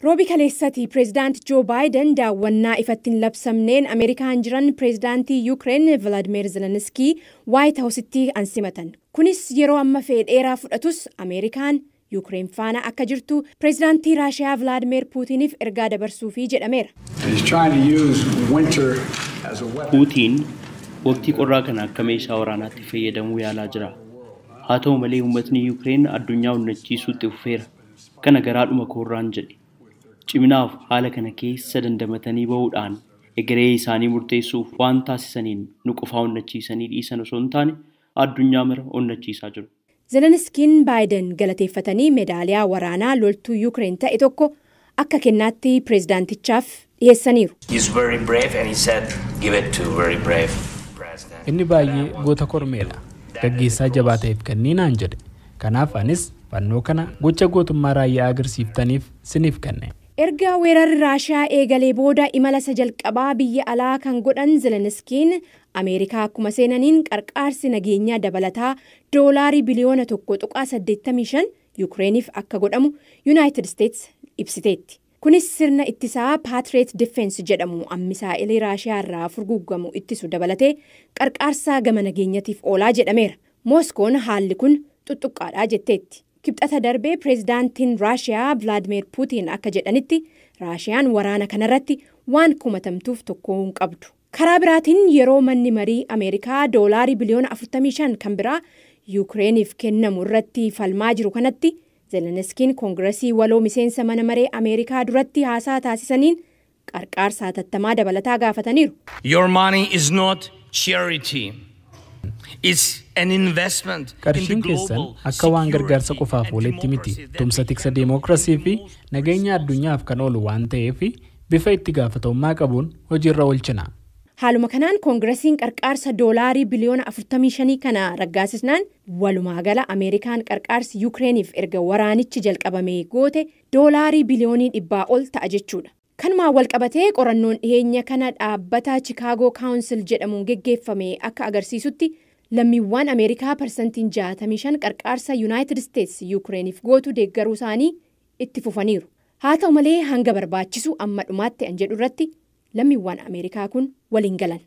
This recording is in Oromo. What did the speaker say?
Roobi kaleessati Pireezidaanti Joo Baayiden daawwannaa ifatti hin labsamneen Ameerikaan jiran Pireezidaantii Yuukireen Vilaadimeer Zelenskii Waayit Hawusitti an simatan. Kunis yeroo amma dheeraa fudhatus, Ameerikaan Yuukireen faana akka jirtu Pireezidaantii Raashiyaa Vilaadimeer Puutiniif ergaa dabarsuufii jedhameera. Puutiin waqtii qorraa kana akka meeshaa waraanaatti fayyadamuu yaalaa jira. Haa ta'u malee, uummatni Yuukireen addunyaa onnachiisuutti fufeera. Kana garaadhuma koorraan jedhe. Ciminaaf haala kana keessa dandamatanii bahuudhaan egeree isaanii murteessuuf waan taasisaniin nu qofaa onnachiisanii dhiisan osoo hin taane, addunyaa mara onnachiisaa jiru. Zelenskiin Baayiden galateeffatanii meedaaliyaa waraanaa loltuu Yuukireen ta'e tokko akka kennaatti pireezidaantichaaf dhiyeessaniiru. Inni baay'ee goota kormeedha. Gaggeessaa jabaa ta'eef kennii naan jedhe. Kanaaf anis fannoo kana gocha gootummaa raayyaa agarsiiftaniif siniif kenne. Erga weerarri Raashiyaa eegalee booda imala isa jalqabaa biyya alaa kan godhan Zelenskiin, Ameerikaa akkuma seenaniin qarqaarsi nageenyaa dabalataa doolaarii biliyoona 1.85 Yukireeniif akka godhamu Yuunaayitid Isteets ibsiteetti. Kunis sirna ittisaa Patriot Defense jedhamu misaa'ilii Raashiyaa irraa furguggamu ittisu dabalatee qarqaarsa gama nageenyatiif oolaa jedhameera. Mooskoon haalli kun xuxuqqaadhaa jetteetti. Kibxata darbee Pireezidaantiin Raashiyaa Vilaadimeer Puutiin akka jedhanitti, Raashiyaan waraana kanarratti waan kumatamtuuf tokko hin qabdu. Karaa biraatiin, yeroo manni marii Ameerikaa doolaarii biliyoona 45 kan biraa Yukireeniif kennamu irratti falmaa jiru kanatti, Zelenskiin Koongiresii waloo miseensa mana maree Ameerikaa duratti haasaa taasisaniin qarqaarsa hatattamaa dabalataa gaafataniiru. Your money is not charity. It's an investment. Qarshiin keessan akka waan gargaarsa qofaaf ooletti miti. Tumsa tiksa deemokiraasii fi nageenya addunyaaf kan oolu waan ta'eef, bifa itti gaafatamummaa qabuun hojiirra oolchina. Haaluma kanaan Koongiresiin qarqaarsa doolaarii biliyoona 45 kana raggaasisnaan, walumaa gala Ameerikaan qarqaarsi Yukireeniif erga waraanichi jalqabamee goote doolaarii biliyoonii 100 ol ta'a jechuudha. Kanumaan walqabatee, qorannoon dhiyeenya kana dhaabbata Chicago Council jedhamuun geggeeffame akka agarsiisutti, lammiiwwan Ameerikaa 65% qarqaarsa Yuunaayitid Isteets Yukireeniif gootu deeggaruu isaanii itti fufaniiru. Haa ta'u malee, hanga barbaachisu amma dhumaatti an jedhu irratti lammiiwwan Ameerikaa kun waliin galan.